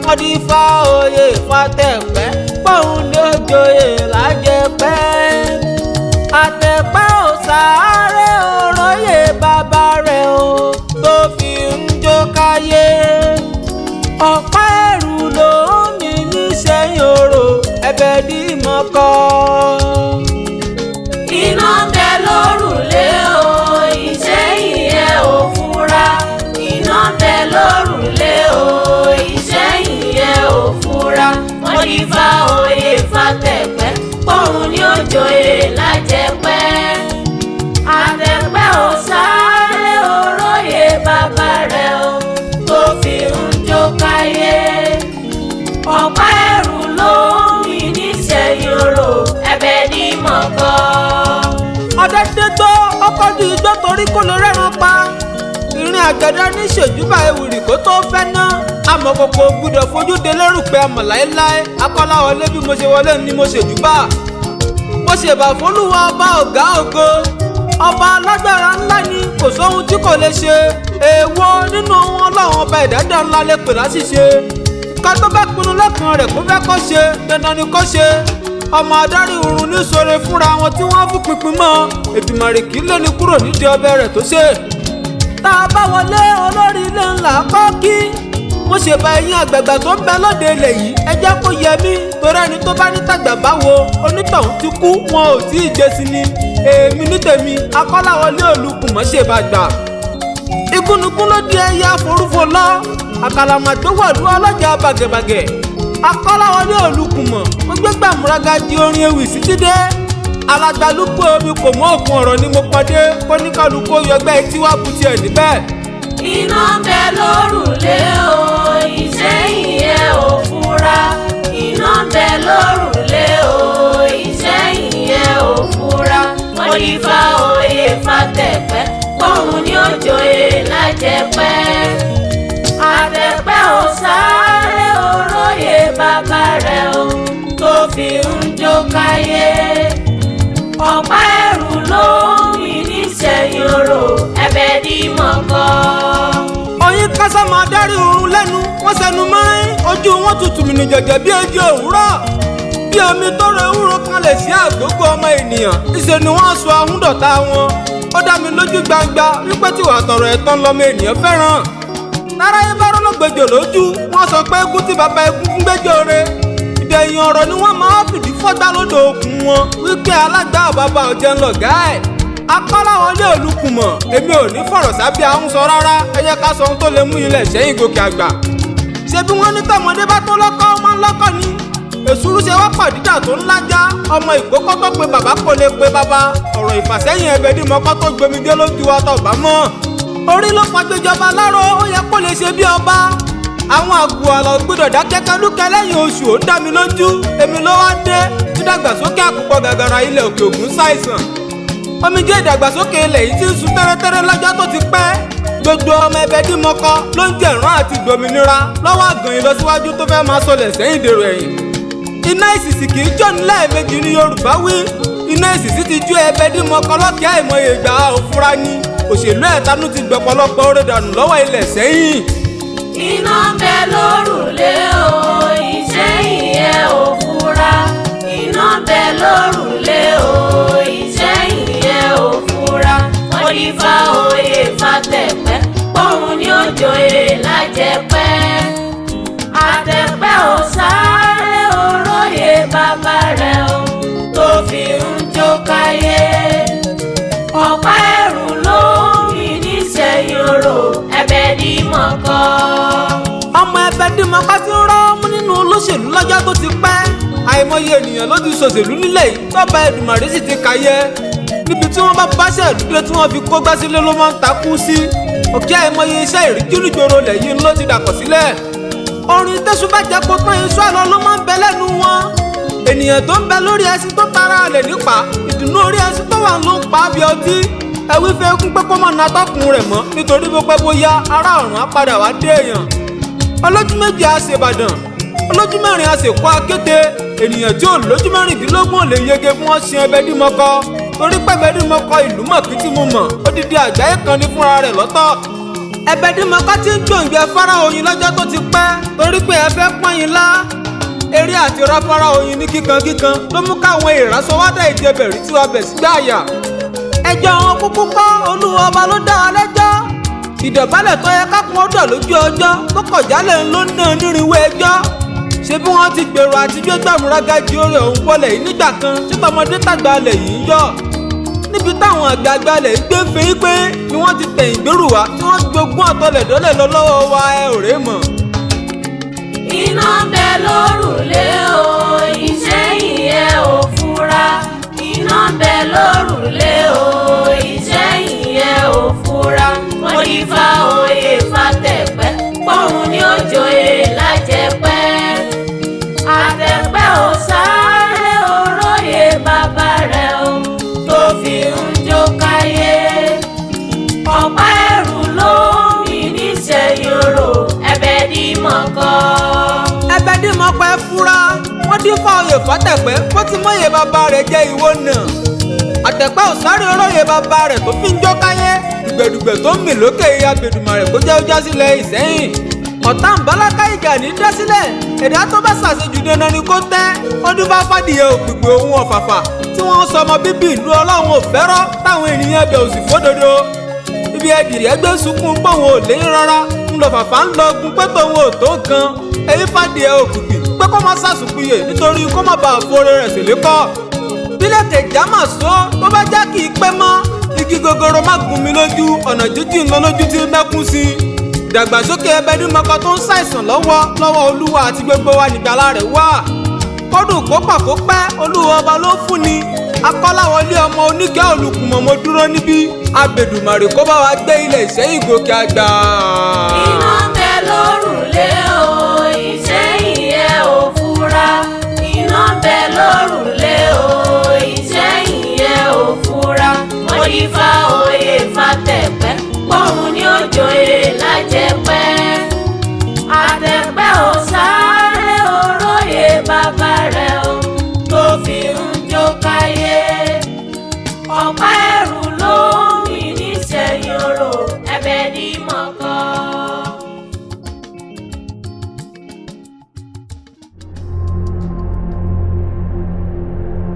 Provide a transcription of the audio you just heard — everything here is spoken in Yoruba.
Wọ́n dífá oyè Fátẹ̀pẹ́ pọ́ùn ní òjòyè lájẹpẹ́. Àtẹ̀pẹ́ ò sáré òróyè bàbá rẹ̀ o tó fi ń jó káyé. Ọ̀pá ẹ̀rù ló ń mi níṣẹ́yìn orò ẹ̀bẹ̀ dí mọ́kọ́. Iná ń bẹ lórùlé o, Ìṣẹ́yìn ẹ ò fura. Iná ń bẹ lórùlé o, Ìṣẹ́yìn ẹ ò fura. Wọ́n dífá oyè Fátẹ̀pẹ́ pọ́ùn ní òjòyè lájẹpẹ́. Àtẹ̀pẹ́ ò sáré oróyè bàbá rẹ̀ o tó fi ń jó káyé. Ọ̀pá ẹ̀rù ló ń mi níṣẹ́yìn orò ẹ̀bẹ̀ ní mọ̀kọ́. Ọ̀dẹ́dẹ́gbọ́ ọkọ̀ ju igbó torí kó lè rẹ́ran pa. Ìrìn àgbẹ̀dẹ ní ṣèjúbà ewìrì kó tó fẹ́ ná. Amọ̀kòkò gbúdọ̀ fojú de lérùpẹ̀ amọ̀ láéláé. Akọ́láwọlé bí mo ṣe wọlé ni mo ṣèjúbà. Mo ṣèbà fólúwa ọba ọ̀gá ògo. Ọba alágbára ńlá ni, kò sóhun tí kò lè ṣe. Èèwọ̀ nínú ohun ọlọ́run ọba ìdádá ńlá lè pè láṣìṣe. Ká tó bá pinnu lọ́kàn rẹ̀ kó fẹ́ kó ṣe, dandan ni kó ṣe. Ọmọ adarí oorun ní sọre fúnra wọn tí wọ́n fún pinpin mọ́. Èdùmàrè kì í lóni kúrò nídìí ọbẹ̀ rẹ̀ tó ṣe. Tá a bá wọlé, olórí ilé ńlá kọ́ kí. Mo ṣèbà ẹ̀yin àgbààgbà tó ń bẹ lóde ilẹ̀ yìí, ẹ jẹ́ kó yẹ mí, torí ẹni tó bá ní tàgbà báwo, onítọ̀hún ti kú, wọn ò tí ì gbé sí ni. Èmi ní tèmi, Akọ́láwọlé Olùkùnmọ́ ṣèbà gbà. Igúnnugún ló di ẹyẹ àforúfo lọ, àkàlàmàgbò wọ̀lú ọlọ́jà bàgẹ̀bàgẹ̀. Akọ́láwọlé Olùkùnmọ̀, mo gbé gbàmúraga di orin ewì sí dídé. Alàgbàlúgbò omi kò mú òkun ọ̀rọ̀ ni mo pàdé, kóníkàlùkù yọgbẹ́ etí wá bu tiẹ̀ níbẹ̀. Iná ń bẹ lórùlé o, Ìṣẹ́yìn ẹ ò fura. Iná ń bẹ lórùlé o, Ìṣẹ́yìn ẹ ò fura. Wọ́n dífá oyè Fátẹ̀pẹ́ pọ́ùn ní òjòyè lájẹpẹ́. Àtẹ̀pẹ́ ò sáré oróyè bàbá rẹ̀ o tó fi ń jó káyé. Ọ̀pá ẹ̀rù ló ń mi níṣẹ́yìn orò ẹ̀bẹ̀ ní mọ̀kọ́. Oyin kásá máa dárí oorun lẹ́nu, wọ́n sẹnu mọ́rín, ojú wọn tutù mìnì jẹ̀jẹ̀ bí ojú òwúrọ̀. Bí omi tó rẹ ewúro kanlẹ̀ sí àgbógbó ọmọ ènìyàn, ìṣe ni wọ́n sọ ahúndọ̀tá wọn. Ó dá mi lójú gbangba wípé tí wàá tọrọ ẹ̀tàn lọmọ ènìyàn fẹ́ràn. Táráyé bá rọ́lọ́gbẹ̀jọ lójú, wọ́n sọ pé egún tí bàbá egún fún gbẹ́jọ́ rẹ̀. Ìdẹ̀yìn ọ̀rọ̀ ni wọ́n máa fìdí fọ́gbá lódò òkun wọn wípé alágbá bàbá ọ̀jẹ̀ ńlọ̀gá ẹ̀. Akọ́láwọlé Olùkùnmọ̀, èmi ò ní fọ̀rọ̀ sábẹ́ ahọ́n sọ rárá, ẹ jẹ́ ká sọ ohun tó lè mú ilẹ̀ Ìṣẹ́yìn gòkè àgbà. Ṣé bí wọ́n ní tọmọdé bá tó lọ́kọ́, ọmọ ńlọ́kọ́ ni èsúrú ṣe wá pàdídà tó ń lájá. Ọmọ ìkókó tó pe bàbá kò lè pe bàbá. Ọ̀rọ̀ ìfàsẹ́yìn ẹbẹ̀ dí mọ́kọ́ tó gbomidé lójú wa tó bá mọ́. Orí ló fagbéjọba láró, ó yẹ kó lè ṣe bí ọba. Àwọn àgùn gbọ́dọ̀ dákẹ́ kẹlúkẹ lẹ́yìn oṣù, ó dá mi lójú. Èmi ló wá dé dídàgbàsókè àkùkọ gàgàrà ilẹ̀ òkè òkun ṣàìsàn. Omijé ìdàgbàsókè ilẹ̀ yìí ti ń sun tẹ́rẹ́tẹ́rẹ́ lọ́jọ́ tó ti pẹ́. Gbogbo ọmọ ẹbẹ̀ dímọ́kọ ló ń jẹ̀rán àti gbòmìnira lọ́wọ́ àgàn ìlọsíwájú tó fẹ́ máa sọlẹ̀ sẹ́yìn dèrò ẹ̀yìn. Iná ìsìsì kì í jó ní lẹ́ẹ̀mejì ní Yorùbá wí. Iná ìsìsì ti jó ẹbẹ̀ dímọ́kọ lọ́kẹ́ àìmọye ìgbà, òfúra ni òṣèlú ẹ̀tanú ti gbọ̀pọ̀lọpọ̀ oore dànù lọ́wọ́ ilẹ̀ sẹ́yìn. Iná ń bẹ lórùlé o, Ìṣẹ́yìn ẹ ò fura. Iná ń bẹ lórùlé o, Ìṣẹ́yìn ẹ ò fura. Wọ́n dífá oyè Fátẹ̀pẹ́ pọ́ùn ní òjòyè lájẹpẹ́. Àtẹ̀pẹ́ ò sáré oróyè bàbá rẹ̀ o tó fi ń jó káyé. Ọ̀pá ẹ̀rù ló ń mi níṣẹ́yìn orò ẹ̀bẹ̀ ní mọ̀kọ́. Ọmọ ẹbẹ̀ dímọ̀kọ́ ti ń rọ́ mú nínú olóṣèlú lọ́jọ́ tó ti pẹ́. Àìmọye ènìyàn ló ti ṣòṣèlú nílẹ̀ yìí tọ́ba Èdùmàrè sì ti kàyẹ. Níbi tí wọ́n bá báṣẹ́ ìdúdé tí wọ́n fi kó gbá sílé ló máa ń takú sí. Òkè àìmọye iṣẹ́ ìríjú nígboro lẹ̀ yìí ló ti dàpọ̀ sílẹ̀. Orin tẹ́sù bá jẹ́ kó tán, iṣu àlọ́ ló máa ń bẹ lẹ́nu wọn. Ènìyàn tó ń bẹ lórí ẹṣin tó tara rẹ̀ nípa ìdùnnú orí ẹṣin tó wà ló ń pa á bí ọtí. Ẹwí fẹ́ kún pé kó mọ̀ náà tọkùn rẹ̀ mọ́, nítorí bó pẹ́ bóyá ará ọ̀run á padà wá dé èèyàn. Olójú méjì á ṣe Ìbàdàn, olójú mẹ́rin á ṣe kó akéte. Ènìyàn tí ò lójú 16 ò lè yege fún wọn sin ẹbẹ dímọ́kọ, torí pẹ́bẹ dímọ́kọ ìlú mọ̀kí tí mo mọ̀ odidi àgbáyé kan ní fúnra rẹ̀ lọ́tọ̀. Ẹ̀bẹ̀dìmọ̀kọ́ ti ń gbòǹgbẹ fara oyin lọ́jọ́ tó ti pẹ́ torí pé ẹ fẹ́ pọ́n yín lá. Eré àti ráfárá oyin ní kíkan kíkan ló mú káwọn ìránṣọwádà ìjẹbẹ̀rí tí wàá bẹ̀ sígbà àyà. Ẹjọ́ wọn kúkú kọ́, Olúwa ọba ló dá wa lẹ́jọ́. Ìdọ̀bálẹ̀ tó yẹ kápọn ó dọ̀ lójú ọjọ́ tó kọ̀jálẹ̀ ló ń ná nírinwó ẹjọ́. Ṣé bí wọ́n ti gbèrò àti gbé gbàmúrágájí orí ọ̀hún wọlé yìí nígbà kan tí tọmọdé tàgbà lẹ̀ yìí ń yọ̀. Níbi táwọn àgbààgbà lẹ̀ ń gbé fèé pé ni wọ́n ti tẹ̀yìn gbèrú wá tí wọ́n gbógun ọ̀tọ̀lẹ̀ dọ́lẹ̀ lọ lọ́wọ́ wa, ẹ ò rè mọ̀. Iná ń bẹ lórùlé o, Ìṣẹ́yìn ẹ ò fura. Iná ń bẹ lórùlé o, Ìṣẹ́yìn ẹ ò fura. Wọ́n ní fa oyè Fàtẹ̀pẹ́, pọ́hùn ní òjòyè lájẹpẹ́. Àtẹ̀pẹ́ ò sáré oróyè bàbá rẹ̀ o, tó fi ń jó káyé. Ọ̀pá ẹ̀rù ló mi níṣẹ́yìn orò, ẹ̀bẹ̀ ní mọ̀kọ́. Ẹ̀bẹ̀dìmọ̀kọ́ ẹ fura, wọ́n dín fá oyè Fàtẹ̀pẹ́ bó ti mọ̀yè bàbá rẹ̀ jẹ́ ìwọ náà. Àtẹ̀pẹ́ ò sáré oróyè bàbá rẹ̀ tó fi ń jó káyé. Dùgbẹ̀dùgbẹ̀ tó ń mì lókè Abèdùmàrè kó jẹ́ ó já sílẹ̀ Ìsẹ́yìn. Ọ̀tá ń bálákà ìjà ní dá sílẹ̀, ẹ̀dá tó bá ṣàṣejù dandan ni kó tẹ́. Ọdún bá fàdìyẹ ògbìgbò ohun ọ̀fàfà tí wọ́n sọ ọmọ bíbí ìlú Ọlọ́run ò fẹ́rọ́ táwọn ènìyàn ẹbẹ̀ òsì fódodo. Ibi ẹdìrì ẹgbẹ́ sunkún pòun ò léyìn rárá ń lọ fàfà ń lọ gun pé tòun ò tó nǹkan. Èyí fàdìyẹ òkùnkùn pé kó má sàsùnpìyè nítorí kó má bàa fore rẹ̀ sílé kọ́. Bílẹ̀kẹ̀ jámà sọ tó bá já kì í pẹ́ mọ́, igi gogoro má gún mi lójú, ọ̀nà jíjìn lọ lójú tí mẹ́kún sí i. Ìdàgbàsókè Ẹ̀bẹ̀dìmọ̀kọ́ tó ń ṣàìsàn lọ́wọ́ lọ́wọ́ Olúwa àti gbogbo wa nígbàlà rẹ̀ wà. Kódùn kó pà kó pẹ́, Olúwa ọba ló fún ni. Akọ́láwọlé ọmọ oníkẹ́ olùkùnmọ̀, mo dúró níbí. Abèdùmàrè kó bá wa gbé ilẹ̀ Ìṣẹ́yìn gòkè àgbà. Iná ń bẹ lórùlé o, Ìṣẹ́yìn ẹ ò fura. Iná ń bẹ lórùlé o, Ìṣẹ́yìn ẹ ò fura. Wọ́n ní fa oyè Fàtẹ̀pẹ́, pọ́hùn ní òjòyè.